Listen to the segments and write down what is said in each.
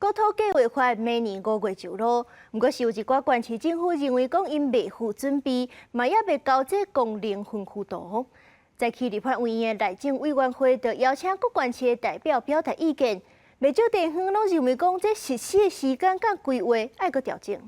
國土計劃法明年5月上路，毋過是有一寡縣市政府認為講𪜶未赴準備，嘛猶未交這功能分區圖。早起立法院的內政委員會就邀請各縣市的代表表達意見，袂少地方攏認為講這實施的時間佮規劃愛閣調整。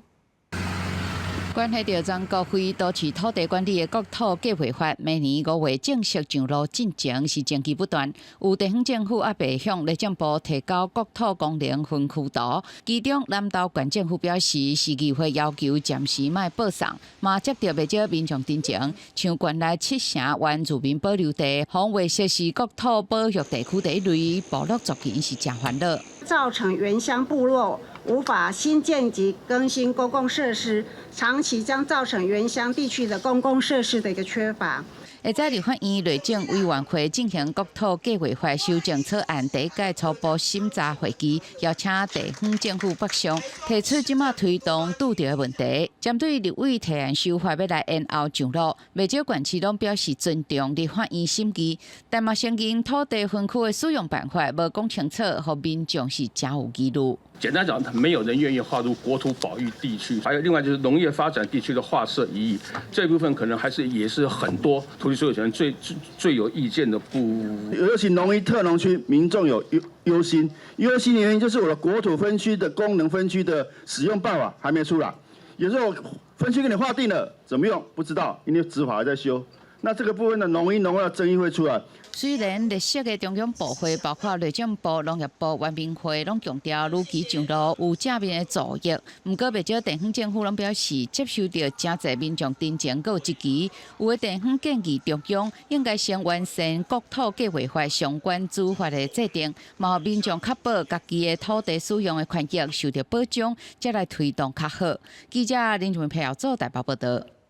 關係著全國非都市土地管理的國土計劃法，明年5月正式上路進前是爭議不斷。有地方政府猶未向內政部提交國土功能分區圖，其中南投縣政府表示，市議會要求暫時莫報送，嘛接著袂少民眾陳情，像縣內七成原住民保留地，予未設是國土保育地區第一類部落族群是誠煩惱，造成原鄉部落無法新建及更新公共設施，長期將造成原鄉地區的公共設施的一個缺乏。下晝立法院內政委員會進行國土計劃法修正草案第一屆初步審查會議，邀請地方政府北上提出這馬推動拄著的問題。針對立委提案修法欲來延後上路，袂少縣市攏表示尊重立法院審議，但嘛承認土地分區的使用辦法無講清楚，予民眾是誠有疑慮。簡單講，沒有人願意劃入國土保育地區，還有另外就是農業發展地區的劃設異議，這部分可能還是也是很多土地所有權最最最有意見的部。尤其農業特農區，民眾有憂憂心，憂心的原因就是我的國土分區的功能分區的使用辦法還沒出來，有時候分區給你劃定了，怎麼用不知道，因為執法還在修。那這個部分的農一農二爭議會出來。雖然綠色的中央部會，包括內政部、農業部、原民會，攏強調如期上路有正面的助益。毋過袂少地方政府攏表示接受著誠濟民眾陳情閣有質疑，有的地方建議中央應該先完善國土計劃法相關主法的制定，嘛予民眾確保家己的土地使用的權益受著保障，才來推動較好。記者林俊培做台北報導。